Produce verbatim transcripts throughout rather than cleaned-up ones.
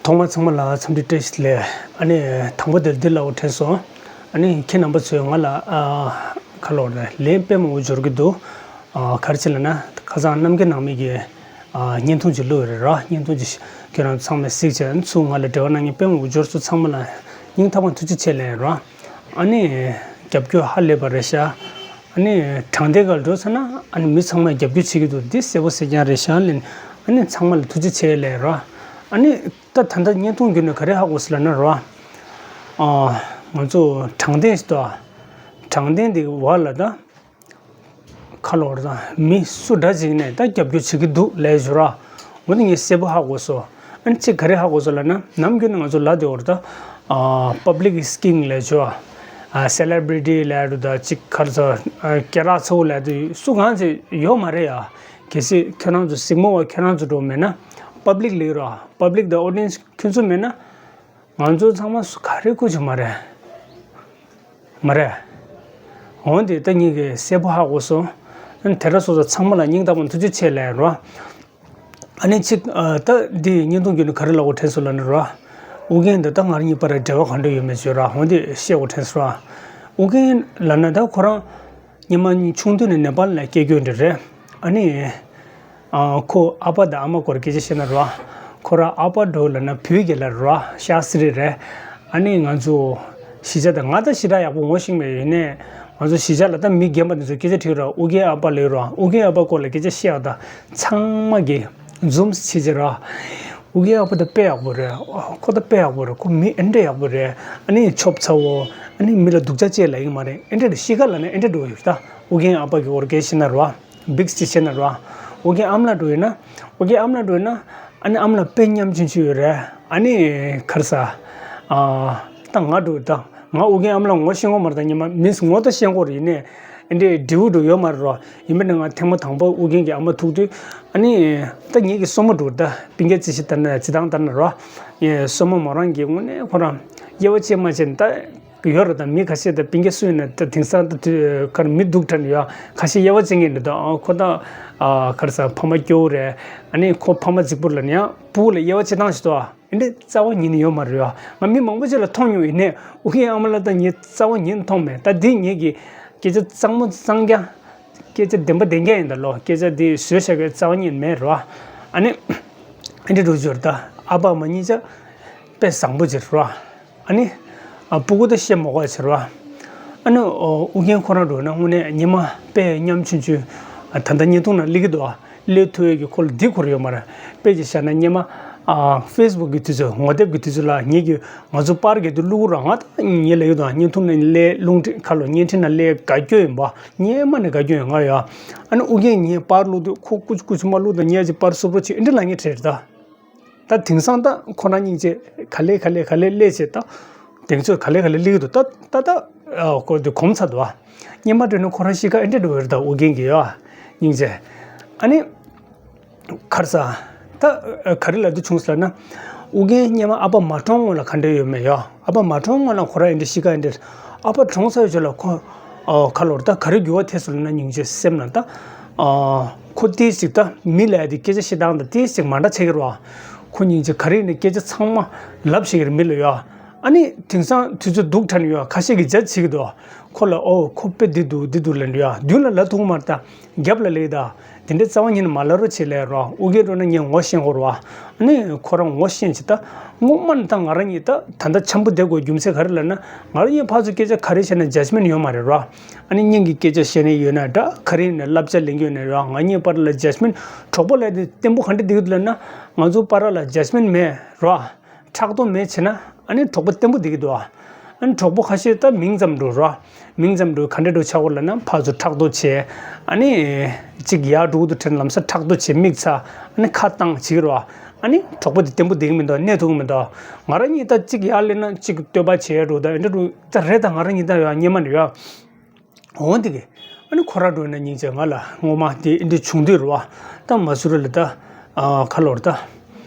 ཐོག་མར་ཚང་མ་ལ་འཚམས་འདྲི་བཀྲ་ཤིས་བདེ་ལེགས། ཨ་ནི་དང་པོ་དེ་འདི་ལབ་དགོས་དྲན་སོང་། ཨ་ནི་ཁྱེད་རྣམ་པ་ཚོས་ང་ལ་ཨ་ཁ་ལོ་རེ་ལན་དཔེ་མང་པོ་འབྱོར་གྱི་འདུག་ཨ་ག་རེ་བྱས་ལབ་ན། ཁ་སང་གནམ་གྱི་ནང་མི་གི་ཨ་བརྙན་ཐུང་ཅིག་བླུགས་ཡོད་རེད་ར། བརྙན་ཐུང་ཅིག་ཁྱེད་རང་ཚང་མས་གཟིགས་བྱས། ཚུར་ང་ལ་འབྲེལ་བ་གནང་མཁན་དཔེ་མང་པོ་འབྱོར་སོང་། ཚང་མ་ལ་སྙིང་ཐག་པ་ཐུགས་རྗེ་ཆེ་ལབ་ཡོད་ར། ཨ་ནི་རྒྱབ་སྐྱོར་ཧ་ལས་པ་རེད་ཤག་ཨ་ནི་དྲང་བདེན་སྒང་འགྲོ་ཚར་ན་ཨ་ནི་མི་ཚང་མས་རྒྱབ་སྐྱོར་བྱེད་ཀྱི་འདུག་འདི་གསལ་པོ་གསལ་རྐྱང་རེད་ཤག་ལབ། ཨ་ནི་ཚང་མ་ལ་ཐུགས་རྗེ་ཆེ་ལབ་ར། ཨ་ནི་ད་ད་ལྟ་བརྙན་ཐུང་བརྒྱུད་ནས་ག་རེ་ཧ་གོ་སོང་ལབ་ན་ར། ཨ་ང་ཚོ་དྲང་བདེན་ཞིག་འདུག་དྲང་བདེན་འདི་བར་ལ་ད་ཁ་ལོ་ར་ད་མི་སུ་འདྲ་ཅིག་ནས་ད་རྒྱབ་སྐྱོར་བྱེད་ཀྱི་འདུག་ལབ་ཞུ་ར། འོ་ན་ངས་གསལ་པོ་ཧ་གོ་སོང་། ཨ་ནི་གཅིག་ག་རེ་ཧ་གོ་སོང་ལབ་ན། ནམ་རྒྱུན་ནས་ང་ཚོ་ལབ་བསྡད་ཡོད་རེད་ད། ཨ་པབ་ལིག་སི་པི་ཀིང་ལབ་ཞུ་བ། ཨ་སེ་ལེབ་རི་ཊི་ལབ་རེད་ད། གཅིག་ག་རེ་ཟེར། ཨ་སྐད་གྲགས་ཚ་པོ་ལབ་དུས་སུ་གང་ཞིག་ཡོད་མ་རེད་ཡ། གལ་སྲིད་ཁྱེད་རང་ཚོ་གཟིགས་མོ་བ་ཁྱེད་རང་ཚོ་འགྲོ་མེད་ན་པབ་ལིག་ལབ་ར། པབ་ལིག་དང་ཨོ་ཌི་ཡེན་སི་ཁྱོད་ཚོ་མེད་ན། ང་ཚོ་ཚང་མ་སུ་ག་རེ་ཁུར་ཆོག་མ་རེད། མ་རེད། འོན་ཏེ་ད་ངེད་ཀྱིས་གསལ་པོ་ཧ་གོ་སོང་། ཨ་ནི་དེ་འདྲ་སོང་ཙང་ཚང་མ་ལ་སྙིང་ཐག་པ་ནས་ཐུགས་རྗེ་ཆེ་ལབ་ར། ཨ་ནི་གཅིག་ཨ་ད་འདི་བརྙན་ཐུང་བརྒྱུད་ནས་ག་རེ་ལབ་དགོས་དྲན་སོང་ལབ་ན་ར། ཨུ་རྒྱན་དང་ད་ང་རང་གཉིས་བར་འབྲེལ་བ་ག་འདྲ་ཡོད་མེད་བརྗོད་ར། འོན་ཏེ་བཤད་དགོས་དྲན་སོང་ར། ཨུ་རྒྱན་ལབ་ན་ད་ཁོ་རང་སྔོན་མ་ཆུང་དུས་ནས་ནེ་པཱལ་ལ་སྐྱེས་རྒྱུ་འདྲ་རེད། ཨ་ནི། ཨ་ཁོ་ཨ་ཕ་དང་ཨ་མ་སྐོར་སྐད་ཆ་བཤད་ན་ར། ཁོ་རང་ཨ་ཕ་འདྲ་བོ་ལབ་ན་བོད་སྐད་ལ་ར་ཤཱསྟྲི་རེད། ཨ་ནི་ང་ཚོ་གཞིས་ཆགས་དང་ང་ད་ཞེ་དྲག་ཡག་པོ་ངོ་ཤེས་མེད། ཡིན་ནའི་ང་ཚོ་གཞིས་ཆགས་ལ་ད་མི་རྒན་པ་དེ་ཚོ་སྐད་ཆ་དྲིས་ར། ཨུ་རྒྱན་ཨ་ཕ་ལབ་ར། ཨུ་རྒྱན་ཨ་ཕ་སྐོར་ལ་སྐད་ཆ་བཤད་ཡག་ད་ཚང་མ་གིས་འཛུམ་བྱེད་ཀྱི་ར། ཨུ་རྒྱན་ཨ་ཕ་ད་དཔེ་ཡག་པོ་རེད། ཁོ་ད་དཔེ་ཡག་པོ་རེད། ཁོ་མི་ཨེ་འདྲ་ཡག་པོ་རེད། ཨ་ནི་ཆོབ་ཚ་བོ། ཨ་ནི་མི་ལ་སྡུག་ཅག་ཅེས་ལབ་ཀྱི་མ་རེད། ཨེ་འདྲ་རེད། གཤིས་ཀ་ལབ་ན་ཨེ་འདྲ་འགྲོ་ཡོད་ད། ཨུ་རྒྱན་ཨ་ཕ་གི་སྐོར་སྐད་བཤད་ན་ར། བིག་ཅིག་བཤད་ན་ར། ཨུ་རྒྱན་ཨ་མ་ལགས་འགྲོ་ཡོད་ན། ཨུ་རྒྱན་ཨ་མ་ལགས་འགྲོ་ཡོད་ན། ཨ་ནི་ཨ་མ་ལགས་དཔེ་ཉམ་ཆུང་ཆུང་ཡོད་རེད། ཨ་ནི་ག་རེ་ཟ། ཨ་ད་ང་འགྲོ་ད། ང་ཨུ་རྒྱན་ཨ་མ་ལགས་ངོ་ཤེས་ཀྱི་མ་རེད་ད། ཉི་མ་མིས་ངོ་ད་ཤེས་ཀྱི་རེད། ཡིན་ནའི་ཨེ་འདྲའི་འབྲས་བུ་འགྲོ་ཡོད་མ་རེད་ར། ཡིན་པ་ནི་ང་ཐེངས་མ་དང་པོ་ཨུ་རྒྱན་གྱི་ཨ་མ་ཐུག་དུས། ཨ་ནི་ད་ངེད་ཀྱི་སྲུ་མོ་འགྲོ་ད། པིན་ཀེ་ཅི་ཞིག་ལྟར་ན་ཅི་དང་ལྟར་ན་ར། ངའི་སྲུ་མོ་མོ་རང་གི་དངོས་གནས་ཁོ་རང་དབྱེ་བ་ཕྱེ་མ་ཕྱེ་ད། ཡོད་རེད་ད། མི་ཁ་ཤས་ད་པིན་ཀེ་སུ་ཡིན་ན་ད་དེང་སང་ད་དུས་གར་མི་སྡུག་དྲན་ཡོད། ཁ་ཤས་དབྱེ་བ་ཕྱེ་མཁན་འདུག་ད། ཁོ་ད་ཨ་ག་རེ་ཟ། ཕ་མ་སྐྱོ་བོ་རེད། ཨ་ནི་ཁོ་ཕ་མ་རྫིག་པོ་ལ་ནི་ཡང་སྤུ་གུ་ལ་དབྱེ་བ་ཕྱེ་སྟངས་ཤིག་འདུག་ཨ་འདི་རྩ་བ་ཉིད་ནས་ཡོད་མ་རེད་ཡ། ང་མི་མང་པོ་ཅིག་ལ་མཐོང་མྱོང་། ཡིན་ནའི་ཨུ་རྒྱན་ཨ་མ་ལགས་ད་ངས་རྩ་བ་ཉིད་ནས་མཐོང་མེད། ད་འདི་ངེད་ཀྱི་སྐད་ཆ་གཙང་མོ་གཙང་རྐྱང་། སྐད་ཆ་བདེན་པ་བདེན་རྐྱང་ཡིན་ད་ལོ། སྐད་ཆ་འདི་བཟོས་བཞག་གི་རྩ་བ་ཉིད་མེད་རེད་བ། ཨ་ནི་ཨེ་འདྲ་འགྲོ་རྒྱུ་རེད་ད། ཨ་ཕ་ཨ་མ་གཉིས་ཆ་དཔེ་བཟང་པོ་ཅིག་རེད་བ། ཨ་ནི། ཨ་སྤུ་གུ་དེ་བཤད་མ་དགོས་ཟེར་བ། ཨ་ནི་ཨོ་ཨུ་རྒྱན་ཁོ་རང་འགྲོ་ན་དངོས་གནས་སྔོན་མ་དཔེ་ཉམ་ཆུང་ཆུང་། ཨ་ད་ལྟ་བརྙན་ཐུང་ནང་སླེབས་ཀྱི་འདུག་ཨ་སླེབས་ཐུབ་ཡས་ཀྱི་ཁོ་ལ་འདི་ཁུར་ཡོད་མ་རེད། དཔེ་ཅིག་བཞག་ན་སྔོན་མ་ཨ་ཧྥེ་སི་བུག་གི་དུས་ཚོད། ངོ་དེབ་ཀྱི་དུས་ཚོད་ལ་ངེད་ཀྱིས་ང་ཚོ་པར་རྒྱག་དུས་བླུག་ར། ང་ད་ངེད་ལ་ཡོད་དང་བརྙན་ཐུང་ནང་སླེབས། རླུང་འཕྲིན་ཁ་ལོ་བརྙན་འཕྲིན་ནང་སླེབས་དགའ་སྐྱོ་ཡིན་པ། སྔོན་མ་ནས་དགའ་སྐྱོ་ཡིན་ང་ཡ། ཨ་ནི་ཨུ་རྒྱན་ངས་པར་བླུག་དུས་ཁོ་ཀུ་ཅི་ཀུ་ཅི་མ་བླུག་དང་། ངས་ཅིག་པར་སུབ་རོ་བྱེད། ཨེ་འདྲ་ལབ་མཁན་དྲན་རེད་ད། ད་དེང་སང་ད་ཁོ་རང་སྙིང་རྗེ། ག་ལེ་ག་ལེ་ག་ལེ་སླེབས་བྱས་ད། གདེང་ཚོད་ག་ལེ་ག་ལེ་སླེབས་ཀྱི་འདུག་ད་ད་ད་ཨ་ཁོ་དེ་གོམས་ཚར་འདུག་ཨ་སྔོན་མ་འདྲ་ནི་ཁོ་རང་གཤིས་ཀ་ཨེ་འདྲ་འདྲ་བོ་རེད་ད། ཨུ་རྒྱན་གྱི་ཡ་སྙིང་རྗེ། ཨ་ནི་ག་རེ་ཟ། ད་ག་རེ་ལབ་དུས་བྱུང་ཟེར་ན། ཨུ་རྒྱན་སྔོན་མ་ཨ་ཕ་མ་གྲོངས་སྔོན་ལ་ག་འདྲ་ཡོད་མེད་ཡ། ཨ་ཕ་མ་གྲོངས་སྔོན་ལ་ཁོ་རང་ཨེ་འདྲ་གཤིས་ཀ་ཨེ་འདྲ། ཨ་ཕ་གྲོངས་ཚར་བའི་རྗེས་ལ་ཁོ། ཨ་ཁ་ལོར་ད་ག་རེ་འགྱུར་བ་ཐེབས་སོང་ལབ་ན། སྙིང་རྗེ་སེམས་ལ་ད། ཨ་ཁོ་ཏིས་ཅིག་ད་མི་ལ་ཡ་དེ་སྐད་ཆ་བཤད་སྟངས་ད་ཏིས་ཅིག་མ་འདྲ་ཆགས་ཀྱི་རེད་བ། ཁོ་སྙིང་རྗེ་ག་རེ་ཡིན་ནའི་སྐད་ཆ་ཚང་མ་ལབ་ཤེས་ཀྱི་རེད་མི་ལ་ཡ། ཨ་ནི་དེང་སང་དུས་ཚོད་སྡུག་དྲགས་ནས་ཡ་ཁ་ཤས་ཀྱིས་ཇ་བྱེད་ཀྱི་འདུག་ཁོ་ལ་ཨོ་ཁོ་དཔེ་འདི་འདུག་འདི་འདུག་ལབ་འདུག་ཡ། མདུན་ལ་ལབ་ཐུབ་ཀྱི་མ་རེད་ད། རྒྱབ་ལ་ལབ་ད། དེ་འདྲའི་རྩ་བ་ཉིད་ནས་མ་ལབ་རོགས་བྱེད་ལབ་རོགས། ཨུ་རྒྱན་འགྲོ་ན་ངས་ངོ་ཤེས་ཀྱི་རེད་བ། ཨ་ནི་ཁོ་རང་ངོ་ཤེས་ཅིག་ད། སྔོན་མ་ནས་ད་ང་རང་གཉིས་ད་ད་ལྟ་འཆམ་པོ་བསྡད་དགོས་རྒྱུ་མཚན་ག་རེ་ལབ་ན། ང་རང་གཉིས་ཕར་ཚུར་སྐད་ཆ་ག་རེ་བཤད་ན་ཇཇ་མེན་ཡོད་མ་རེད་ར། ཨ་ནི་སྙིང་གི་སྐད་ཆ་བཤད་ནི་ཡོད་ན་འདྲ། ག་རེ་ཡིན་ན་བསླབ་བྱ་ལེན་གྱི་ཡོད་ན་ར། ང་གཉིས་བར་ལ་ཇཇ་མེན། གྲོགས་པོ་ལབ་དེ་བརྟན་པོ་ག་འདྲ་བསྡད་ཀྱི་འདུག་ལབ་ན། ང་ཚོ་བར་ལ་ཇཇ་མེན་མེད་ར། ཕྲག་དོག་མེད་བྱས་ན་ཨ་ནི་གྲོགས་པོ་བརྟན་པོ་བསྡད་ཀྱི་འདུག་ཨ་ནི་གྲོགས་པོ་ཁ་ཤས་ད་མིང་ཙམ་འགྲོ་ར། མིང་ཙམ་འགྲོ་ག་འདྲ་འགྲོ་ཆགས་པ་ལབ་ན། ཕར་ཚུར་ཕྲག་དོག་བྱས། ཨ་ནི་གཅིག་ཡར་འགྲོ་གི་འདུག་དྲན་ལམ་སང་ཕྲག་དོག་བྱས། མིག་ཚ། ཨ་ནི་ཁ་བཏང་བྱེད་ཀྱི་ར། ཨ་ནི་གྲོགས་པོ་དེ་བརྟན་པོ་བསྡད་ཀྱི་མི་འདུག་གནས་ཐུབ་ཀྱི་མི་འདུག་ང་རང་གཉིས་ད་གཅིག་ཡར་སླེབས་ན་གཅིག་བསྟོད་པ་བྱས་འགྲོ། ད་ཨེ་འདྲ་འགྲོ་ད་རེད། ད་ང་རང་གཉིས་ད་ཡ་སྔོན་མ་ནས་ཡ། འོ་འདི་གི། ཨ་ནི་ཁོ་ར་འགྲོ་ན་སྙིང་རྗེ། ང་ལ་ངོ་མ་དེ་འདི་བྱུང་དུས་རེད་བ། ད་མ་སུ་རི་ལ་ད། ཨ་ཁ་ལོར་ད།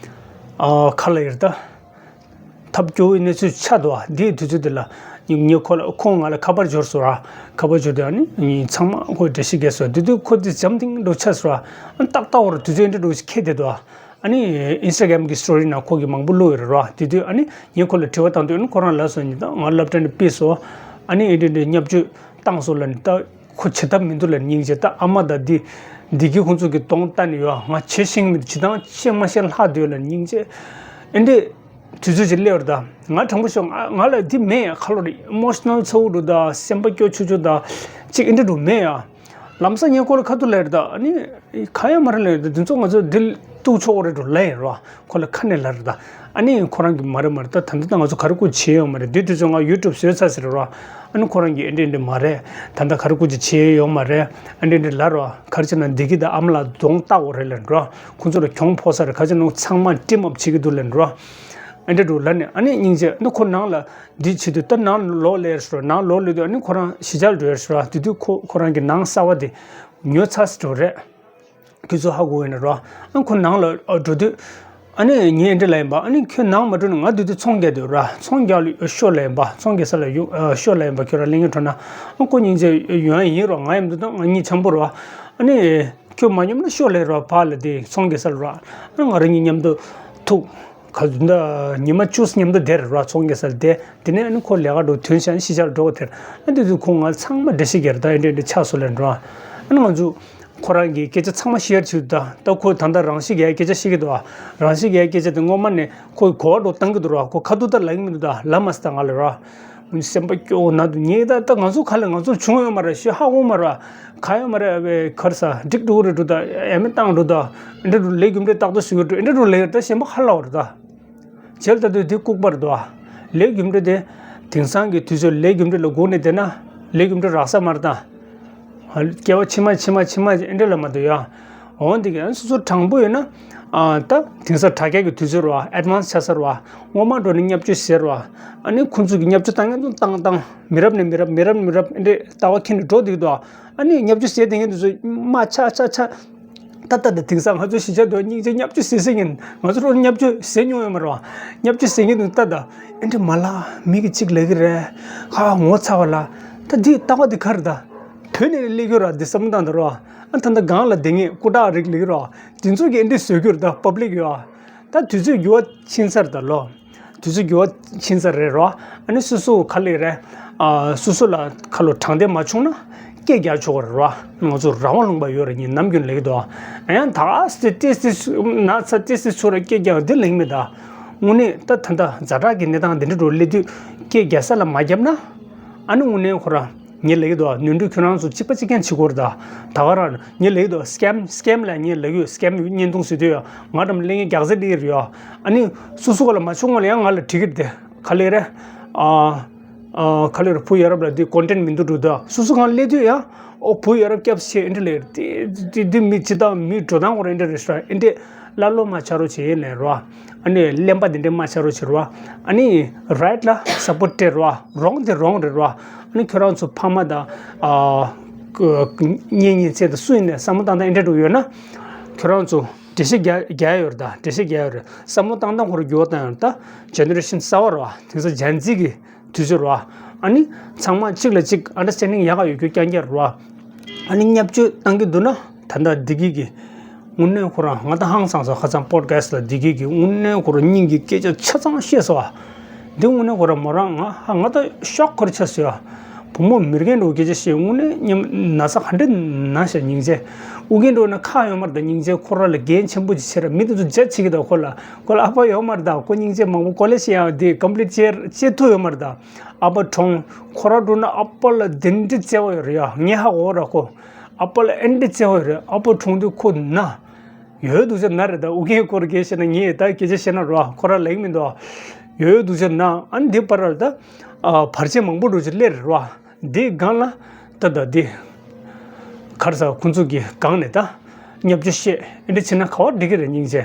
ཨ་ཁ་ལ་ཡར་ད། ཐབས་སྐྱོ་བོའི་གནས་ཚུལ་ཆགས་འདུག་བ། འདིའི་དུས་ཚོད་འདི་ལ་ངས་ཁོ་ལ། ཁོང་ང་ལ་ཁ་པར་འབྱོར་སོང་ར། ཁ་པར་འབྱོར་དུས་ཨ་ནི་ཚང་མ་ཁོ་འགྲེལ་བཤད་རྒྱག་སོང་། དེ་དུས་ཁོ་དེ་འཇམ་ཐིང་འགྲོ་ཆགས་སོང་ར། ཨ་ནི་ཏག་ཏག་བར་དུས་ཚོད་འདི་འགྲོ་ཁེལ་བསྡད་འདུག་བ། ཨ་ནི་ཨིན་སི་ཊ་གྷ་རམ་གྱི་སི་ཊོ་རི་ནང་ཁོ་གིས་མང་པོ་བླུགས་ཡོད་རེད་ར། དེ་དུས་ཨ་ནི་ངས་ཁོ་ལ་དྲི་བ་བཏང་དུས། ཨ་ནི་ཁོ་རང་ལབ་སོང་ནི། ད་ང་སློབ་གྲྭ་ནས་ཕུད་སོང་། ཨ་ནི་ཨེ་འདྲ་འདྲ་བརྙས་བཅོས་བཏང་སོང་ལབ་ནི། ད་ཁོ་བྱེད་ཐབས་མི་འདུག་ལབ་ནི། སྙིང་རྗེ། ད་ཨ་མ་དང་འདི་འདི་གི་ཁོང་ཚོ་གི་གདོང་བལྟས་ནས་ཡོད། ང་བྱེད་ཤེས་ཀྱི་མི་འདུག་བྱེད་སྟངས་ཤེས་མ་ཤེས་ལྷག་འདུག་ལབ་ནི། སྙིང་རྗེ། ཨེ་འདྲ་དུས་ཚོད་ཅིག་སླེབས་པ་རེད། ད་ང་དྲང་པོ་ཤོད། ང་ང་ལ་འདི་མེད་ཡ། ཁ་ལོ་རེད། ཨི་མོ་ཤི་ནལ་ཚ་བོ་འདྲ་བོ་དང་སེམས་པ་སྐྱོ་ཆུང་ཆུང་དང་ཅིག་ཨེ་འདྲ་འདྲ་བོ་མེད་ཡ། ལམ་སང་ངས་ཁོ་ལ་ཁ་ཐུག་ལབ་རེད། ད་ཨ་ནི་གང་ཡང་མ་རེད་ལབ་རེད། ད་འདི་ཚོ་ང་ཚོ་འདི་གཏུག་ཆོག་རེད་འགྲོ་ལབ་ཡིན་རོ། ཁོ་ལ་ཁ་ནས་ལབ་རེད། ད་ཨ་ནི་ཁོ་རང་གིས་མ་རེད་མ་རེད། ད་ད་ལྟ་ད་ང་ཚོ་ག་རེ་ཁུ་བྱེད་ཡོད་མ་རེད། དེ་དུས་ཚོད་ང་ཡུ་ཊུབ་བཟོས་ཚར་ཟེར་རོ། ཨ་ནི་ཁོ་རང་གིས་ཨེ་འདྲ་ཨེ་འདྲ་མ་རེད། ད་ལྟ་ག་རེ་ཁུ་བྱེད་ཡོད་མ་རེད། ཨེ་འདྲ་ཨེ་འདྲ་ལབ་རོ། ག་རེ་བྱས་ན་བདེ་སྐྱིད་དང་ཨ་མ་ལགས་གདོང་བལྟ་དགོས་རེད་ལབ་རོ། ཁོ་ཚོ་ལ་གྱོང་ཕོག་ས་རེད། ག་རེ་བྱས་ན་ཚང་མ་ཊིམ་ཨབ་བྱེད་ཀྱི་འདུག་ལབ་རོ། ཨེ་འདྲ་འདྲ་བོ་ལབ་ནས། ཨ་ནི་སྙིང་རྗེ། ཨ་ནི་ཁོ་ནང་ལ་འདི་བྱེད་དུས། ད་ནང་ལོག་སླེབས་རེད་རོ། ནང་ལོག་སླེབས་དུས་ཨ་ནི་ཁོ་རང་གཞིས་ཆགས་ལ་འགྲོ་ཡ་རེད་རོ། དེ་དུས་ཁོ་ཁོ་རང་གི་ནང་གསར་པ་དེ་ཉོ་ཚར་ཟེར་འགྲོ་རེད། ཁྱོད་ཚོ་ཧ་གོ་ཡོད་ན་རོ། ཨ་ཁོ་ནང་ལ་འགྲོ་དུས། ཨ་ནི་ངས་འདི་ལབ་ཡིན་པ། ཨ་ནི་ཁྱོད་ནང་མ་འགྲོ་ན་ང་འདི་དུས་ཚོང་རྒྱག་སྡོད་ར། ཚོང་རྒྱག་ལ་ཤོག་ལབ་ཡིན་པ། ཚོང་རྒྱག་ས་ལ་ཡོང་ཤོག་ལབ་ཡིན་པ། ཁྱོད་རང་ལས་ངན་འགྲོ་ན། ཨ་ཁོ་སྙིང་རྗེ་ཡོང་ཡ་ཡིན་རོ། ང་ཡིན་འདི་དང་ང་གཉིས་འཆམ་པོ་རོ། ཨ་ནི་ཁྱོད་མ་ཉོམ་ན་ཤོག་ལབ་རོ། ཕར་ལ་དེ་ཚོང་རྒྱག་ས་ལ་རོ། ཨ་ང་རང་གཉིས་མཉམ་དུ་ཐུག་ག་ཟུ་འདྲ་ཉི་མ་བཅུ་མཉམ་དུ་བསྡད་རེད་རོ། ཚོང་རྒྱག་ས་ལ་བསྡད། དེ་ནས་ཨ་ནི་ཁོ་ལས་ཀ་འགྲོ་ཐོན་ཤག་ནི་གཞིས་ཆགས་ལ་འགྲོ་གི་དེར། ཨ་འདི་དུས་ཁོ་ང་ཚང་མ་འགྲེལ་བཤད་རྒྱག་རེད། ད་ཨེ་འདྲ་ཨེ་འདྲ་ཆགས་སོང་ལབ་འགྲོ། ཨ་ནི་ང་ཚོ་ཁོ་རང་གིས་སྐད་ཆ་ཚང་མ་ཤེར་བྱེད་ད། ད་ཁོ་ད་ལྟ་རང་ཤི་རྒྱག་སྐད་ཆ་བཤད་ཀྱི་འདུག་ཨ། རང་ཤི་རྒྱག་སྐད་ཆ་དེ་སྔོན་མ་ནས་ཁོས་གོ་བ་འགྲོ་བཏང་གི་འདུག་ར། ཁོ་ཁ་ཐུག་ད་ལབ་ཀྱི་མི་འདུག་ད་ལབ་མ་སྲིད་ད་ང་ལ་ར། སེམས་པ་སྐྱོ་བོ་ན་འདུག་ཉེ་ད་ད་ང་ཚོ་ག་ལ་ང་ཚོ་བྱུང་ཡོད་མ་ར། ཤི་ཧ་གོ་མ་ར། ག་ཡོད་མ་ར། ཨ་བའི་གར་ས་འགྲིག་འགྲོ་གི་རེད་འགྲོ། ད་ཨ་མི་བཏང་འགྲོ། ད་ཨེ་འདྲ་འགྲོ། ལས་རྒྱུ་འབྲས་ཏག་ཏག་བཟོ་གི་འགྲོ། ཨེ་འདྲ་འགྲོ་ལས་ད་གཞན་པ་ཧ་ལ་བ་ར་ད། བྱས་ལ་ད་དུས་དེ་ལྐུགས་པ་རེད་དོ། ལས་རྒྱུ་འབྲས་དེ། དེང་སང་གི་དུས་ཚོད་ལས་རྒྱུ་འབྲས་ལ་སྒུག་ནས་བསྡད་ན། ལས་རྒྱུ་འབྲས་རག་ས་མ་རེད་ད། སྐྱེ་བ་ཕྱི་མ་ཕྱི་མ་ཕྱི་མ་ཨེ་འདྲ་ལ་མ་གཏོགས་ཡ། འོན་ཏེ་ཀྱང་སོ་སོ་དྲང་པོ་ཡོད་ན། ཨ་ད་དེང་སང་དྲ་རྒྱ་གི་དུས་ཚོད་རེད་བ། ཨེཌ་ཝན་སི་ཆགས་ས་རེད་བ། སྔོན་མ་འགྲོ་ནས་བརྙས་བཅོས་ཟེར་བ། ཨ་ནི་ཁོང་ཚོ་གི་བརྙས་བཅོས་བཏང་མཁན་ཚོ་བཏང་བཏང་། མི་རབས་ནས་མི་རབས། མི་རབས་ནས་མི་རབས་ཨེ་འདྲས་ལྟ་བ་འཁྱེར་ནས་འགྲོ་བསྡད་ཀྱི་འདུག་ཨ་ནི་བརྙས་བཅོས་ཟེར་བསྡད་མཁན་དེ་ཚོ་མ་ཆ་ཆ་ཆ། ད་ལྟ་ད་དེང་སང་ང་ཚོ་གཞིས་ཆགས་དུ་སྙིང་རྗེ། བརྙས་བཅོས་ཟེར་ཟེར་མཁན། ང་ཚོ་རང་བརྙས་བཅོས་ཟེར་མྱོང་ཡོད་མ་རེད་བ། བརྙས་བཅོས་ཟེར་མཁན་དེ་ད་ད་ཨེ་འདྲ་མ་ལ་མི་གི་གཅིག་ལབ་ཀྱི་རེད། ཧ་ངོ་ཚ་བ་ལ། ད་འདི་ལྟ་བ་འདི་ག་རེ་ད། བོད་ནས་སླེབས་ཡོད་ར། འདི་བསམ་བློ་བཏང་ད་ར། ཨ་ད་ད་སྒང་ལ་བསྡད་མཁན་སྐུ་དྲག་རིགས་ལབ་ཀྱི་ར། དེ་ཚོ་གིས་ཨེ་འདྲ་བཟོ་གི་ར། ད་པབ་ལིག་ཡོད་ཨ། ད་དུས་ཚོད་འགྱུར་བ་ཕྱིན་ཚར་ད་ལོ། དུས་ཚོད་འགྱུར་བ་ཕྱིན་ཚར་རེད་རོ། ཨ་ནི་སོ་སོ་ག་ལེ་རེད། ཨ་སོ་སོ་ལ་ཁ་ལོ་དྲང་བདེན་མ་བྱུང་ན་སྐད་རྒྱག་ཆོག་གི་རེད་རོ། ང་ཚོ་རང་དབང་ལུང་པ་ཡོད་རེད། ངས་ནམ་རྒྱུན་ལབ་ཀྱི་འདུག་ཨ་ཡང་ད་སྟེ་ཏེ་སི་ན་ཚ་ཏེ་སི་ཚུ་ར་སྐད་རྒྱག་འདི་ལབ་ཀྱི་མེད་ད། དངོས་གནས་ད་ད་ད་ཛ་དྲག་གི་གནས་སྟངས་འདི་འདྲ་འགྲོ་སླེབས་དུས་སྐད་རྒྱག་ས་ལ་མ་བརྒྱབ་ན། ཨ་ནི་དངོས་གནས་ཁོ་ར། ངས་ལབ་ཀྱི་འདུག་ནོར་འཁྲུལ་ཁྱོད་རང་ཚོ་གཅིག་པ་གཅིག་རྐྱང་བྱེད་དགོས་རེད་ད། ད་ག་རང་ངས་ལབ་ཀྱི་འདུག་སི་ཀེམ། སི་ཀེམ་ལ་ངས་ལབ་ཀྱི་ཡོད། སི་ཀེམ་བརྙན་ཐུང་བཟོས་དུས་ཡོད། ང་འགྲམ་གླེང་ངེས་རྒྱག་ཟེར་འདི་ཡོད་རེད་ཡོད། ཨ་ནི་སོ་སོ་ག་ལ་མ་བྱུང་གོང་ལ་ཡང་ང་ལ་དྲི་གི་རེད་དེ། ག་ལེ་རེད། ཨ་ཨ་ག་ལེ་རེད། བུ་ཡ་རབས་ལ་འདི་ཀོན་ཊེན་མི་འདུག་འགྲོ་ད། སོ་སོ་གང་སླེབས་དུས་ཡང་། ཨོ་བུ་ཡ་རབས་སྐྱབས་ཆེ་ཨེ་འདྲ་ལབ་ཀྱི་རེད། འདི་འདི་མི་ཇི་ལྟར་མི་འགྲོ་སྟངས་ཁོ་ར་ཨེ་འདྲ་རེད་ཤག་ཨེ་འདྲ་ཀླ་ཀློ་མ་ཆགས་རོགས་བྱེད་ལབ་རོ། ཨ་ནི་གླེན་པ་དེ་འདྲས་མ་ཆགས་རོགས་བྱེད་རོ། ཨ་ནི་རའིཊ་ལ་སབ་པོརཊ་སྤྲད་རོ། རོང་དེ་རོང་རེད་རོ། ཨ་ནི་ཁྱོད་རང་ཚོ་ཕ་མ་དང་། ཨ་གཉེན་ཉེ་ཚན་དང་སུ་ཡིན་ནའི་བསམ་བློ་བཏང་སྟངས་ཨེ་འདྲས་འགྲོ་ཡོད་ན། ཁྱོད་རང་ཚོ་འགྲེལ་བཤད་རྒྱག་རྒྱག་ཡོད་རེད་ད། འགྲེལ་བཤད་རྒྱག་ཡོད་རེད། བསམ་བློ་བཏང་སྟངས་ཁོ་ར་འགྱུར་བ་བཏང་ཡོད་རེད་ད། ཇེ་ནེ་རེ་ཤན་གསར་པ་རེད་བ། དེང་སང་ཇེན་ཛི་གི་དུས་ཚོད་རེད་བ། ཨ་ནི་ཚང་མ་གཅིག་ལ་གཅིག་ཨན་ཌར་སི་ཊེན་ཌིང་ཡག་ག་ཡོད་རྒྱུ་རྐྱང་རྐྱང་རེད་བ། ཨ་ནི་བརྙས་བཅོས་བཏང་གི་འདུག་ན། ད་ལྟ་བདེ་སྐྱིད་ཀྱི་དངོས་གནས་ཁོ་རང་ང་ད་ཧང་སངས་སོང་། ཁ་སང་པོ་ཌི་ཁ་སི་ཊི་ལ་བདེ་སྐྱིད་ཀྱི་དངོས་གནས་ཁོ་རང་སྙིང་གི་སྐད་ཆ་ཆ་ཚང་བཤད་སོང་བ། འདི་དངོས་གནས་ཁོ་རང་མོ་རང་ང་ཧ་ང་ད་ཤོག་ཁོ་ར་ཆགས་སོང་བ། བུ་མོ་མི་རྒན་འགྲོ་སྐད་ཆ་བཤད་དངོས་གནས་སྙམ་ན་ས་ག་འདྲ་ན་ཤ་སྙིང་རྗེ། ཨུ་རྒྱན་འགྲོ་ན་ཁག་ཡོད་མ་རེད་ད་སྙིང་རྗེ། ཁོ་ར་ལ་འགན་ཆེན་པོ་ཅིག་ཆེ་ར། མི་དེ་ཚོ་རྒྱ་ཆེ་གི་ད། ཁོ་ལ་ཁོ་ལ་ཨ་ཕ་ཡོད་མ་རེད་ད། ཁོ་སྙིང་རྗེ་མང་པོ་ཀོ་ལེ་ཇི་ཡང་དེ་ཀམ་པི་ལིཊ་བྱེད་བྱེད་ཐུབ་ཡོད་མ་རེད་ད། ཨ་ཕ་གྲོངས། ཁོ་ར་འགྲོ་ན་ཨ་ཕ་ལ་དེ་འདྲ་བརྩེ་བ་ཡོད་རེད་ཡ། ངས་ཧ་གོ་ར་ཁོ། ཨ་ཕ་ལ་ཨེ་འདྲ་བརྩེ་བ་ཡོད་རེད། ཨ་ཕ་གྲོངས་དུས་ཁོ་ན། ཡོད་དུས་ཚོད་ན་རེད་ད། ཨུ་རྒྱན་སྐོར་སྐད་བཤད་ན་ངས་ད་སྐད་ཆ་བཤད་ན་རོ། ཁོ་ར་ལེགས་མི་འདུག་ཡོད་དུས་ཚོད་ན། ཨ་ནི་འདི་བར་ལ་ད་ཨ་བར་ཆད་མང་པོ་འགྲོ་ཅིག་སླེབས་རེད་རོ། འདི་སྒང་ལ་ད་ད་འདི་གར་ས་ཁོང་ཚོ་གི་སྒང་ནས་ད་བརྙས་བཅོས་བཤད་ཨེ་འདྲ་བྱས་ན་ག་བ་འགྲིག་གི་རེད་སྙིང་རྗེ།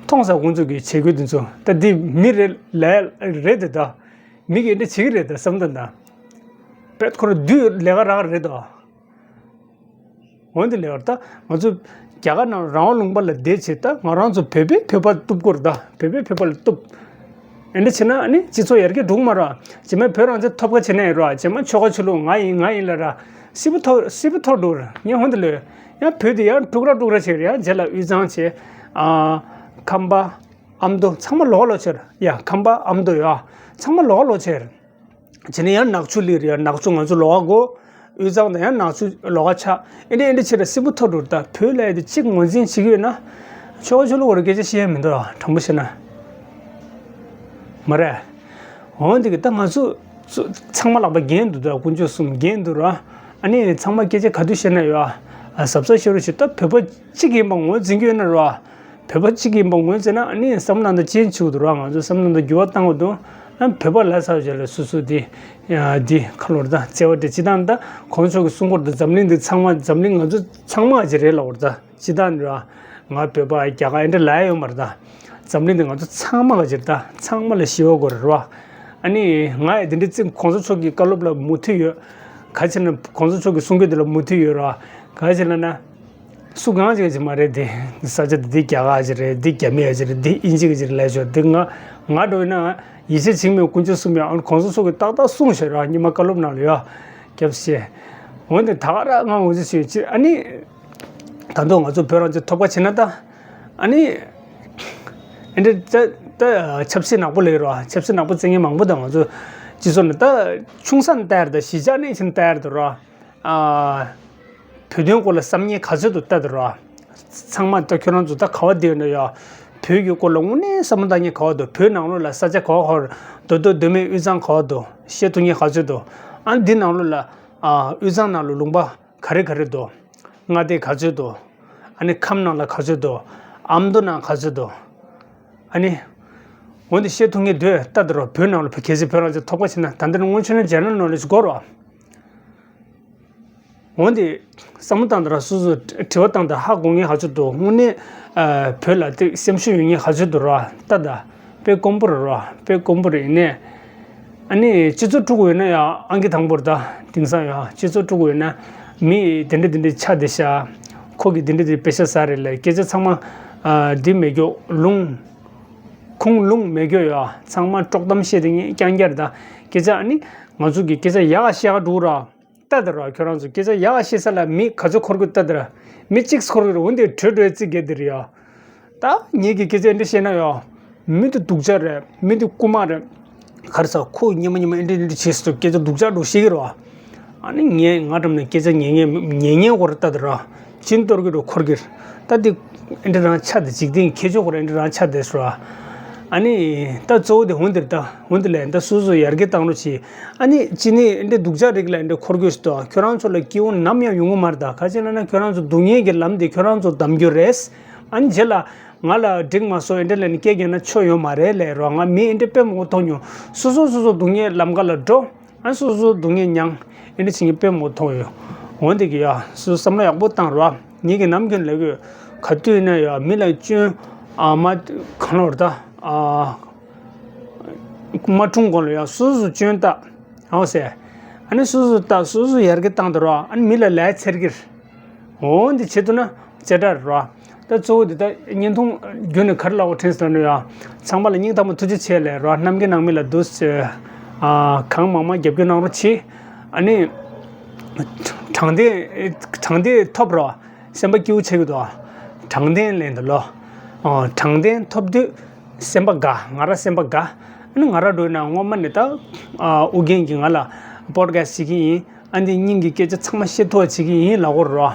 མཐོང་ས་ཁོང་ཚོ་གི་བྱེད་སྒོ་འདི་ཚོ་ད་འདི་མི་རེད་ལ་རེད་དེ་ད། མི་གིས་འདི་བྱེད་ཀྱི་རེད་ད་བསམ་ད་ན། པེད་ཁོ་ར་བདུད་ལས་ཀ་རག་རེད་ད། འོན་ཏེ་ལས་ཀ་ད་ང་ཚོ་རྒྱ་གར་ནང་རང་དབང་ལུང་པ་ལ་བསྡད་བྱས་ད་ང་རང་ཚོ་བོད་པས་བོད་པ་གཏུབ་དགོས་རེད་ད། བོད་པས་བོད་པ་ལ་གཏུབ། ཨེ་འདྲ་བྱས་ན་ཨ་ནི་སྤྱི་ཚོགས་ཡར་རྒྱས་འགྲོ་གི་མ་རེད། རྗེས་མ་བོད་རང་བཙན་ཐོབ་ཁ་བྱེད་ན་ཡིན་རོགས། རྗེས་མ་ཆོལ་ཁ་ཆོས་ལུགས་ང་ཡིན་ང་ཡིན་ལབ་ར། སིལ་བུ་ཐོར་སིལ་བུ་ཐོར་འགྲོ་རེད། ངས་འོན་ཏེ་ལོས་ཡང་བོད་དེ་ཡང་དཀྲུག་ར་དཀྲུག་ར་བྱེད་རེད། ཡང་རྗེས་ལ་དབུས་གཙང་བྱས། ཨ། ཁམས་པ། ཨ་མདོ་ཚང་མ་ལོགས་ལོགས་ཕྱིར། ཡ། ཁམས་པ་ཨ་མདོ་ཡ། ཚང་མ་ལོགས་ལོགས་ཕྱིར། བྱས་ནས་ཡང་ནག་ཆུ་སླེབས་རེད་ཡ། ནག་ཆུ་ང་ཚོ་ལོགས་ཀ་གོ། དབུས་གཙང་དང་ཡང་ནག་ཆུ་ལོགས་ཀ་ཆགས། ཨེ་འདྲ་ཨེ་འདྲ་ཕྱིར་སྲིན་པོ་ཐོར་འགྲོ་རེད་ད། བོད་ལ་ཡ་དེ་གཅིག་ངོས་འཛིན་བྱེད་ཀྱི་ཡོད་ན། ཆོག་ཆོག་ལོ་བར་སྐད་ཆ་བཤད་ཡ་མི་འདུག་ཨ། དྲང་པོ་བཤད་ན། མ་རེད། འོན་ཏེ་གི་ད་ང་ཚོ་ཚོ་ཚང་མ་ལག་པ་རྒན་འདུག་ད། དཀོན་མཆོག་གསུམ་རྒན་འདུག་ར། ཨ་ནི་ཚང་མ་སྐད་ཆ་ག་དུས་བཤད་ན་ཡོད་ཨ། གཟབ་གཟབ་བཤད་རོགས་བྱེད་ད། བོད་པ་གཅིག་ཡིན་པ་ངོས་འཛིན་གྱི་ཡོད་ན་ར། བོད་པ་གཅིག་ཡིན་པ་ངོས་འཛིན་ན་ཨ་ནི་བསམ་བློ་ནང་དུ་ཅན་ཆུག་འདུག་ར། ང་ཚོ་བསམ་བློ་ནང་དུ་འགྱུར་བ་བཏང་དགོས་འདུག་ཨ། བོད་པ་ལ་ཚ་བྱས་ལ་སོ་སོ་དེ་དེ་ཁ་ལོར་ད་བརྩེ་བ་དེ་སྤྱི་བཏང་ད་གོང་མཆོག་གི་གསུང་སྐོར་དུ་འཛམ་གླིང་འདི་ཚང་མ་འཛམ་གླིང་ང་ཚོ་ཚང་མ་ཅིག་རེད་ལབ་པ་རེད་ད། སྤྱི་བཏང་འདི་ར། ང་བོད་པ་རྒྱ་གར་ཨེ་འདྲ་ལབ་ཡ་ཡོད་མ་རེད་ད། འཛམ་གླིང་འདི་ང་ཚོ་ཚང་མ་ག་ཅིག་རེད་ད། ཚང་མ་ལ་ཞི་བ་དགོས་རེད་ར། ཨ་ནི་ང་ཡི་འདི་འདྲའི་ཚིག་གོང་ས་མཆོག་གི་བཀའ་སློབ་ལ་མོས་མཐུན་ཡོད། ག་ཅི་ན་གོང་ས་མཆོག་གི་གསུང་སྐད་འདི་ལ་མོས་མཐུན་ཡོད་ར། ག་ཅི་ལབ་ན། སུ་གང་ཅིག་ཅིག་མ་རེད་དེ། ས་ཆ་འདི་འདི་རྒྱ་གར་ཅིག་རེད། འདི་རྒྱ་མི་ཅིག་རེད། འདི་ཨིན་ཇི་ཅིག་རེད་ལབ་ཤོག་འདི་ང་ང་འགྲོ་ཡིན་ན་ཡིད་ཆེས་བྱེད་མེད་དཀོན་མཆོག་གསུམ་ཡང་གོང་ས་མཆོག་གིས་ཏག་ཏག་གསུངས་ཤག་ར། ཉི་མ་བཀའ་སློབ་ནང་ལ་ཡ། སྐྱབས་ཤེས། འོན་ཏེ་ད་ག་ར་ང་ངོས་འཛིན་བྱེད་ཅིག་ཨ་ནི། ད་དུང་ང་ཚོ་བོད་རང་བཙན་ཐོབ་ཁ་ཕྱིན་ན་ད། ཨ་ནི། ཨེ་འདྲ་ད་ད་ཆབ་སྲིད་ནག་པོ་ལས་རོ། ཆབ་སྲིད་ནག་པོ་བརྩི་མཁན་མང་པོ་དང་ང་ཚོ་སྤྱི་ཚོགས་ནང་ད་ཆུང་ས་ནས་ལྟ་ཡར་ད་གཞིས་ཆགས་ནས་ཕྱིན་ལྟ་ཡར་ད་རོ། ཨ། བོད་དོན་སྐོར་ལ་བསམ་ཉེས་ག་ཚོད་འདུག་ལྟ་ད་རོ། ཚང་མ་ད་ཁྱོད་རང་ཚོ་ད་ག་བ་བསྡད་ཡོད་ན་ཡ། བོད་ཀྱི་སྐོར་ལ་དངོས་གནས་བསམ་བློ་བཏང་མཁན་ག་བ་འདུག་བོད་ནང་ལོགས་ལ་ས་ཆ་ག་བ་ག་བ་རྡོ་རྡོ་རྡོ་སྨད་དབུས་གཙང་ག་བ་འདུག་བཤད་ཐུབ་མཁན་ག་ཚོད་འདུག་ཨ་འདི་ནང་ལོགས་ལ། ཨ། དབུས་གཙང་ནང་ལ་ལུང་པ་ག་རེ་ག་རེ་འདུག་མངའ་སྡེ་ག་ཚོད་འདུག་ཨ་ནི་ཁམས་ནང་ལ་ག་ཚོད་འདུག་ཨ་མདོ་ནང་ག་ཚོད་འདུག་ཨ་ནི། འོན་ཏེ་བཤད་ཐུབ་མཁན་འདོད་ལྟ་དེ་རོ། བོད་ནང་ལ་གལ་སྲིད་བོད་རང་བཙན་ཐོབ་ཁ་ཕྱིན་ན་ད་འདིར་སྔོན་ཆད་ན་ཇེ་ནེ་རལ་ནོ་ལེ་ཇི་དགོས་རོ། འོན་ཏེ་བསམ་བློ་བཏང་དེ་ར་སོ་སོ་དྲི་བ་བཏང་དེ་ཧ་གོ་མཁན་ག་ཚོད་འདུག་དངོས་གནས་བོད་ལ་དེ་སེམས་ཤུགས་ཡོད་མཁན་ག་ཚོད་འདུག་རོ། ལྟ་ད། དཔེ་དཀོན་པོ་རེད་རོ། དཔེ་དཀོན་པོ་རེད་ནས། ཨ་ནི་སྤྱི་ཚོགས་དཀྲུག་དགོས་ཡོད་ན་ཡང་ཨང་ཀི་དང་པོར་ད་དེང་སང་ཡང་སྤྱི་ཚོགས་དཀྲུག་དགོས་ཡོད་ན་མི་དེ་འདྲ་དེ་འདྲ་ཆགས་བསྡད་ཤག་ཁོ་གིས་དེ་འདྲ་དེ་དཔེ་ཆ་ཟ་རེད་ལབ་སྐད་ཆ་ཚང་མ་ཨ་འདི་མེད་རྒྱུ་ལུང་ཁུངས་ལུང་མེད་རྒྱུ་ཡོད། ཚང་མ་དཀྲོག་གཏམ་བཤད་དེ་ངས་རྐྱང་རྐྱང་རེད་ད། སྐད་ཆ་ཨ་ནི་ང་ཚོ་གི་སྐད་ཆ་ཡག་བཤད་ག་འགྲོ་ར། ལྟ་དེ་ར་ཁྱོད་རང་ཚོ་སྐད་ཆ་ཡག་བཤད་ས་ལ་མི་ག་ཚོད་འཁོར་གི་ལྟ་དེ་ར། མི་གཅིག་འཁོར་གི་རེད། འོན་ཏེ་བྲོས་བྲོས་རྩིས་རྒྱག་དེ་རེད་ཡ། ད་ངེད་ཀྱི་སྐད་ཆ་འདི་བཤད་ན་ཡོ། མི་འདི་སྡུག་ཅག་རེད། མི་འདི་རྐུ་མ་རེད། ག་རེ་ཟ་ཁོ་ཉི་མ་ཉི་མ་འདི་འདི་བྱེད་སྲིད་སྐད་ཆ་སྡུག་ཅག་འདྲ་བཤད་ཀྱི་རེད་བ། ཨ་ནི་ངས་ང་འགྲམ་ནས་སྐད་ཆ་ཉན་ཉན་ཉན་ཉན་གོ་རེ་ལྟ་དེ་ར། ཅིན་གཏོར་གི་རེད་འཁོར་གི་རེད། ད་འདི་འདི་རང་ཆ་དེ་འཇིག་རྟེན་ཁྱེད་ཆོ་གོ་རེ་འདི་རང་ཆ་དེ་སོ། ཨ་ནི་ད་གཙོ་བོ་དེ་འོན་ཏེ་ད་འོན་ཏེ་ལས་ད་སོ་སོ་ཡར་རྒྱས་བཏང་རོགས་བྱེད། ཨ་ནི་ཅི་ནི་འདི་སྡུག་ཅག་རིགས་ལ་འདི་འཁོར་དགོས་སུ་དོ་ཁྱོད་རང་ཚོ་ལ་སྐྱིད་པོ་ནམ་ཡང་ཡོང་གི་མ་རེད་ད། ག་ཅི་ན་ན་ཁྱོད་རང་ཚོ་སྡུག་བསྔལ་གྱི་ལམ་དེ་ཁྱོད་རང་ཚོ་བདམས་རྒྱུ་རེད། ཨ་ནི་རྗེས་ལ་ང་ལ་འགྲིག་མ་སོང་ཨེ་འདྲ་ལས་ནི་སྐད་རྒྱག་ན་ཆོ་ཡོད་མ་རེད་ལས་རོགས། ང་མི་ཨེ་འདྲ་དཔེ་མང་པོ་མཐོང་མྱོང་། སོ་སོ་སོ་སོ་སྡུག་བསྔལ་ལམ་ཁ་ལ་འགྲོ། ཨ་སོ་སོ་སྡུག་བསྔལ་མྱངས་ཨེ་འདྲ་བྱེད་མཁན་དཔེ་མང་པོ་མཐོང་ཡོད། འོན་ཏེ་གི་ཡ་སོ་སོ་བསམ་བློ་ཡག་པོ་བཏང་རོགས། ངེད་ཀྱི་ནམ་རྒྱུན་ལས་གོས་ག་དུས་ཡིན་ན་ཡ་མི་ལ་སྐྱོན་ཨ་མ་གང་ལོར་ད་ཨ་མ་འཁྲུངས་གོང་ལ་ཡ་སོ་སོ་སྐྱོན་བཏགས་ཨའོ་ཟེར། ཨ་ནི་སོ་སོ་བཏགས་སོ་སོ་ཡར་རྒྱས་བཏང་དུ་རོགས། ཨ་ནི་མི་ལ་ལས་འཚེར་གི་རེད། འོ་འདི་བྱེད་ཐུབ་ན་ཅེ་དྲག་རེད་རོ། ད་གཙོ་བོ་འདི་ད་བརྙན་ཐུང་བརྒྱུད་ནས་ག་རེ་ལབ་དགོས་དྲན་སོང་ན་ཡ། ཚང་མ་ལ་སྙིང་ཐག་པ་ཐུགས་རྗེ་ཆེ་ལབ་རོ། གནམ་གྱི་ནང་མི་ལ་འདུག་སེ་ཨ་གང་མང་མང་རྒྱབ་སྐྱོར་གནང་རོགས་གྱིས། ཨ་ནི་དྲང་བདེན་དྲང་བདེན་ཐོབ་རོགས། སེམས་པ་སྐྱིད་པོ་ཆགས་ཀྱི་འདུག་དྲང་བདེན་ལན་དུ་ལོ། ཨ་དྲང་བདེན་ཐོབ་དུས་སེམས་པ་དགའ། ང་རང་སེམས་པ་དགའ། ཨ་ནི་ང་རང་འགྲོ་ན་སྔོན་མ་ནས་ད་ཨ་ཨུ་རྒྱན་གྱིས་ང་ལ་པོ་ཌི་ཁ་སི་ཊི་བྱེད་ཀྱི་ཡིན། ཨ་འདི་སྙིང་གི་སྐད་ཆ་ཚང་མ་བཤད་ཐུབ་པ་བྱེད་ཀྱི་ཡིན་ལབ་དགོས་རེད་རོ།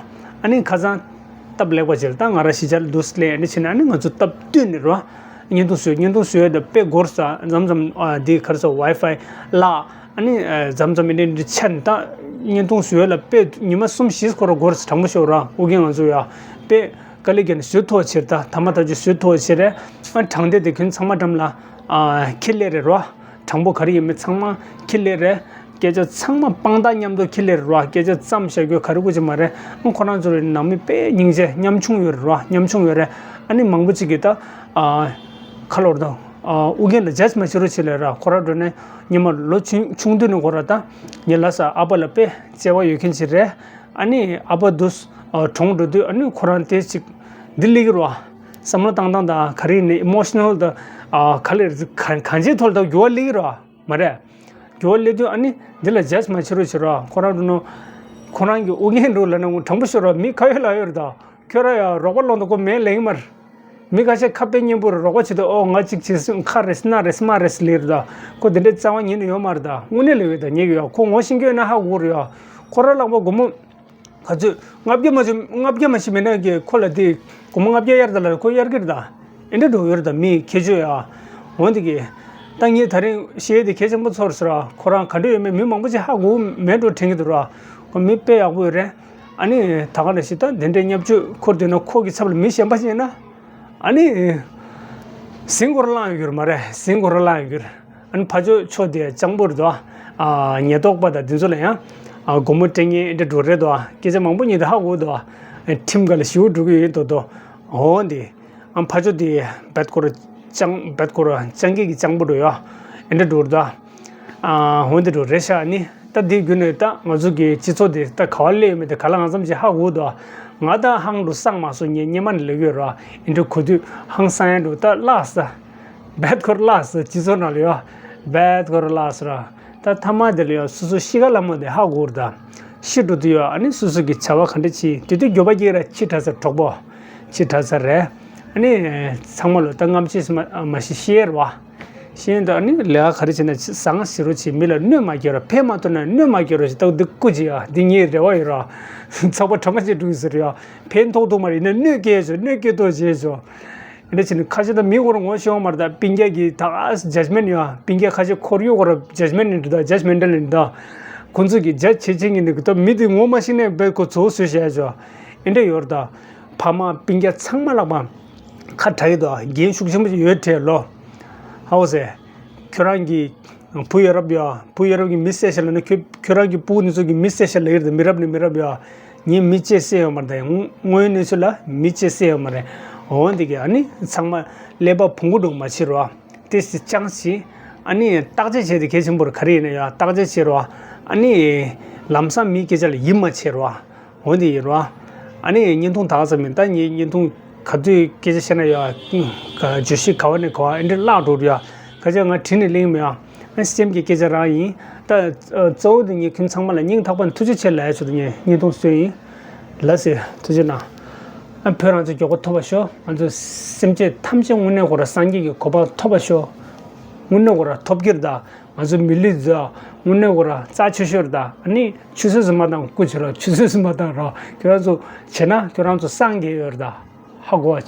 ཨ་ནི་ཁ་སང་སྟབས་ལེགས་པ་བྱས་ད་ང་རང་གཞིས་ཆགས་ལ་འདུག་སེ་སླེབས། ཨ་ནི་ཕྱིན་ཨ་ནི་ང་ཚོ་སྟབས་བསྟུན་ནས་རོ། བརྙན་ཐུང་བཟོས་བརྙན་ཐུང་བཟོས་ཡོད་ད་དཔེ་འགོར་ས་མཚམས་མཚམས་ཨ་འདི་ག་རེ་ཟེར་ཝའི་ཕའི་བརླག་ཨ་ནི་མཚམས་མཚམས་ཨ་ནི་འདི་ཆད་ད་བརྙན་ཐུང་བཟོས་ཡོད་ལ་དཔེ་ཉི་མ་གསུམ་བཞི་སྐོར་འགོར་ས། དྲང་པོ་ཤོད་རོ། ཨུ་རྒྱན་ང་ཚོ་ཡ་དཔེ་དཀའ་ལས་བརྒྱབ་ནས་བཟོས་ཐུབ་པ་བྱས་ད་ཐ་མ་ཐག་ཆོད་བཟོས་ཐུབ་པ་བྱས་རེད། ཨ་དྲང་བདེན་དེ་ཁྱོད་ཚང་མ་འགྲམ་ལ་ཨ་འཁྱེར་སླེབས་རེད་རོ། དྲང་པོ་ག་རེ་ཡིན་མིན་ཚང་མ་འཁྱེར་སླེབས་རེད། སྐད་ཆ་ཚང་མ་དཔང་རྟགས་མཉམ་དུ་འཁྱེར་སླེབས་རེད་རོ། སྐད་ཆ་ཙམ་བཤད་རྒྱུ་ག་རེ་དགོས་ཀྱི་མ་རེད། ཨ་ཁོ་རང་ཚོ་རེད་ནང་མི་དཔེ་སྙིང་རྗེ་ཉམ་ཆུང་ཡོད་རེད་རོ། ཉམ་ཆུང་ཡོད་རེད། ཨ་ནི་མང་པོ་ཅིག་གིས་ད་ཨ་ཁ་ལོར་དང་ཨ་ཨུ་རྒྱན་ལ་ཇཇ་མ་བྱེད་རོགས་བྱེད་ལབ་ར། ཁོ་རང་འགྲོ་ནས་ཉི་མ་ལོ་ཆུང་ཆུང་དུས་ནས་ཁོ་རང་ད་ངའི་ལ་ས་ཨ་ཕ་ལ་དཔེ་བརྩེ་བ་ཡོད་མཁན་ཅིག་རེད། ཨ་ནི་ཨ་ཕ་དུས་ཨ་གྲོངས་འགྲོ་དུས་ཨ་ནི་ཁོ་རང་དེ་ཅིག་འདི་སླེབས་ཀྱི་རེད་བ། བསམ་བློ་བཏང་སྟངས་དང་ག་རེ་ཡིན་ནའི་ཨི་མོ་ཤི་ནལ་དང་ཨ་ག་ལེར་གང་གང་ཅིའི་ཐོག་ལ་ད་འགྱུར་བ་སླེབས་ཀྱི་རེད་བ། མ་རེད། འགྱུར་བ་སླེབས་དུས་ཨ་ནི་འདི་ལ་ཇཇ་མ་བྱེད་རོགས་བྱེད་རོགས། ཁོ་རང་འགྲོ་ནོ་ཁོ་རང་གི་ཨུ་རྒྱན་འགྲོ་ལབ་ན་དྲང་པོ་ཤོད་རོགས། མི་ཁ་ཡོད་ལག་ཡོད་རེད་ད། ཁྱོད་རང་ཡང་རོགས་པ་ལོན་དང་ཁོ་མེད་ལེ་ཡིན་མ་རེད། མི་ཁ་ཤས་ཁ་དཔེ་སྙན་པོར་རོགས་པ་བྱེད་དུ་ཨོ་ང་གཅིག་བྱེད་སྲིད་ཁ་རེད་སྣ་རེད་སྨ་རེད་ལིར་ད། ཁོ་དེ་འདྲའི་རྩ་བ་ཉིད་ནས་ཡོད་མ་རེད་ད། དངོས་གནས་ལས་ཡོད་ད་ཉེ་གི་ཡོད། ཁོ་ངོ་ཤེས་ཀྱི་ཡོད་ན་ཧ་གོ་རེད་ཡོད། ཁོ་རང་ལག་པ་སྒོར་མོ་ག་ཚོད་ལྔ་བརྒྱ་མ་ཚོད་ལྔ་བརྒྱ་མ་ཞིག་མེད་ན་གི་ཁོ་ལ་དེ་སྒོར་མོ་ལྔ་བརྒྱ་གཡར་ད་ལ་ཁོ་གཡར་གི་རེད་ད། ཨེ་འདྲ་འགྲོ་ཡོད་རེད་ད་མི་ཁྱད་ཆོས་ཡ། འོན་ཏེ་གི་ད་ངས་ད་རིང་བཤད་དེ་གལ་ཆེན་པོ་ཚོར་སོང་ར། ཁོ་རང་ག་འདྲ་ཡོད་མེད་མི་མང་པོ་ཅིག་ཧ་གོ་མེད་འགྲོ་དྲན་གི་འདུག་ར། ཁོ་མི་དཔེ་ཡག་པོ་ཡོད་རེད། ཨ་ནི་ད་ག་འདྲ་ཞིག་ད་དེ་འདྲའི་བརྙས་བཅོས་འཁུར་འདོད་ན་ཁོ་གི་ཚབ་ལ་མི་གཞན་པ་ཞིག་ཡིན་ན། ཨ་ནི། ཟིང་སྐོར་བླངས་ཡོད་རེད་མ་རེད། ཟིང་སྐོར་བླངས་ཡོད་རེད། ཨ་ནི་ཕ་ཇོ་ཆོ་དེ་སྤྱང་པོ་རེད་དོ། ཨ་ཉེན་རྟོག་པ་དང་དེ་ཚོ་ལ་ཡང་། ཨ་སྒོར་མོ་སྤྲད་མཁན་འདྲ་འགྲོ་རེད་དོ། སྐད་ཆ་མང་པོ་ཉན་དེ་ཧ་གོ་དོ། ཁྲིམས་འགལ་ཞིག་འགྲོ་གི་ཡོད་དོ་དོ། འོ་འདི། ཨ་ཕ་ཇོ་དེ་བད་སྐོར་སྤྱང་བད་སྐོར་སྤྱང་ཀི་གི་སྤྱང་པོ་འགྲོ་ཡོད། འདྲ་འགྲོ་རེད་དོ། ཨ་འོ་འདི་འགྲོ་རེད་ཤག་ནི། ད་འདི་བརྒྱུད་ནས་ད་ང་ཚོ་གི་སྤྱི་ཚོགས་འདི་ད་ག་བ་སླེབས་ཡོད་མེད་དེ་ག་ལ་གང་འཚམ་ཅིག་ཧ་གོ་འདུག་ང་ད་ཧང་དུ་སངས་མ་སོང་ངས་སྙེ་མ་ནས་ལེགས་ཡོད་ར། ཨེ་འདྲ་གོ་དུས་ཧང་སང་ཡ་འགྲོ་ད་བརླགས་ས། བད་ཁོར་བརླགས་ས་སྤྱི་ཚོགས་ནང་ལ་ཡོད། བད་ཁོར་བརླགས་ས་ར། ད་ཐ་མ་དེ་ལ་ཡོད་སོ་སོ་ཤི་ཁ་ལ་མོ་དེ་ཧ་གོ་ར་ད། ཤི་འགྲོ་དུས་ཡོད་ཨ་ནི་སོ་སོ་གི་བྱ་བ་ག་འདྲ་བྱེད་དེ་དུས་འགྱོད་པ་སྐྱེ་ར་ཕྱི་དྲགས་ས་གྲོགས་པོ། ཕྱི་དྲགས་ས་རེད། ཨ་ནི་ཚང་མ་ལ་ད་རྔམ་བྱེད་ས་མ་མ་ཤི་ཤི་ཡ་ར་བ། ཤེས་ཡོན་དང་ནི་ལས་ཀ་ག་རེ་བྱེད་ན་བཟང་ཟེར་རོ་བྱེད་མི་ལ་གནོད་མ་སྐྱེལ་རོགས་ཕན་མ་ཐོགས་ན་གནོད་མ་སྐྱེལ་རོགས་ཞེས་ཏག་འདི་སྐུ་མཁྱེན་ཡ་འདི་ངའི་རེ་བ་ཡོད་ར། ཚགས་པ་གྲ་མ་ཆེ་འགྲོ་ཟེར་ཡ་ཕན་ཐོགས་ཐོགས་མ་རེད་ཡིན་ན་གནོད་སྐྱེལ་ཆོག་གནོད་སྐྱེལ་ཐོག་བྱེད་ཆོག་ཨེ་འདྲ་བྱས་ནས་ཁ་ཤས་ད་མི་སྐོར་ངོ་ཤེས་བ་མ་རེད་ད་སྤུན་ཀྱག་གི་ད་ཇཇ་མེན་ཡ་སྤུན་ཀྱག་ཁ་ཤས་ཁོར་ཡུག་སྐོར་ཇཇ་མེན་ཡིན་འདུག་ད་ཇཇ་མེན་ཊལ་ཡིན་འདུག་ཁོང་ཚོ་གི་ཇཇ་བྱེད་བྱེད་ངེས་འདུག་ད་མི་དེ་ངོ་མ་ཤེས་ནས་བས་ཁོ་ཚོ་བཟོས་བྱས་ཆོག་ཨེ་འདྲ་ཡོད་རེད་ད། ཕ་མ་སྤུན་ཀྱག་ཚང་མ་ལག་པ་ཁ་གྲག་གི་འདུག་འགན་ཤུགས་ཆེན་པོ་ཞིག་ཡོད་དྲན་ལོ། ཧའོ་སེ། ཁྱོད་རང་གི་བུ་ཡ་རབས་ཡ་བུ་ཡ་རབས་ཀྱི་མི་བསད་ཤ་ལ་ནི་ཁྱོད་ཁྱོད་རང་གི་སྤུ་གུ་ནི་ཚོ་གི་མི་བསད་ཤ་ལ་ཡིར་དང་མི་རབས་ནི་མི་རབས་ཡ། ངས་མི་གཅེས་བསད་ཡོད་མ་རེད་ད་ཡང་དངོས་ཡོད་གནས་ཚུལ་ལ་མི་གཅེས་བསད་ཡོད་མ་རེད། འོན་ཏེ་གི་ཨ་ནི་ཚང་མ་ཀླད་པ་བོང་གུ་འདྲ་མ་བྱེད་རོགས། ཏེ་སི་ཅང་སི། ཨ་ནི་བརྟག་དཔྱད་བྱས་ཏེ་གལ་ཆེན་པོར་ག་རེ་ཡིན་ན་ཡ་བརྟག་དཔྱད་བྱེད་རོགས། ཨ་ནི་ལམ་སང་མིའི་སྐད་ཆ་ལ་ཡིད་མ་ཆེས་རོགས། འོན་ཏེ་ཡིན་རོགས། ཨ་ནི་བརྙན་ཐུང་དག་ཙམ་མིན་ད་ངས་བརྙན་ཐུང་ག་དུས་སྐད་ཆ་བཤད་ན་ཡ། བརྗོད་གཞི་ག་བ་ནས་ག་བ་ཨེ་འདྲ་བརླག་འགྲོ་རེད་ཡ། ཁ་ཆེ་ང་བྲིས་ནས་གླེང་མེད་ཡ། ཨ་སེམས་ཀྱི་སྐད་ཆ་རང་ཡིན། ད་གཙོ་བོ་དེ་ངས་ཁྱོད་ཚང་མ་ལ་སྙིང་ཐག་པ་ནས་ཐུགས་རྗེ་ཆེ་ལབ་ཡ་ཆོག་ཏུ་ངས་བརྙན་ཐུང་བཟོས་ཡིན། ལགས་སེ་ཐུགས་རྗེ་གནང་། ཨ་བོད་རང་ཚོ་མགྱོགས་པོ་ཐོབ་པ་ཤོག་ང་ཚོ་སེམས་ཅན་ཐམས་ཅད་དངོས་གནས་ཁོ་ར་སངས་རྒྱས་ཀྱི་གོ་འཕང་ཐོབ་པ་ཤོག་དངོས་གནས་ཁོ་ར་ཐོབ་ཀྱི་རེད་ད། ང་ཚོ་མི་ལུས་འཛོལ་དངོས་གནས་ཁོ་ར་རྩ་ཆོད་ཤོར་ད། ཨ་ནི་ཆུད་ཟོས་སུ་མ་བཏང་སྐུ་བྱེད་རོགས་ཆུད་ཟོས་སུ་མ་བཏང་རོགས་ཁྱོད་རང་ཚོ་བྱེད་ན་ཁྱོད་རང་ཚོ་སངས་རྒྱས་ཡོད་རེད་ད། ཧ་གོ་བ་བྱེད།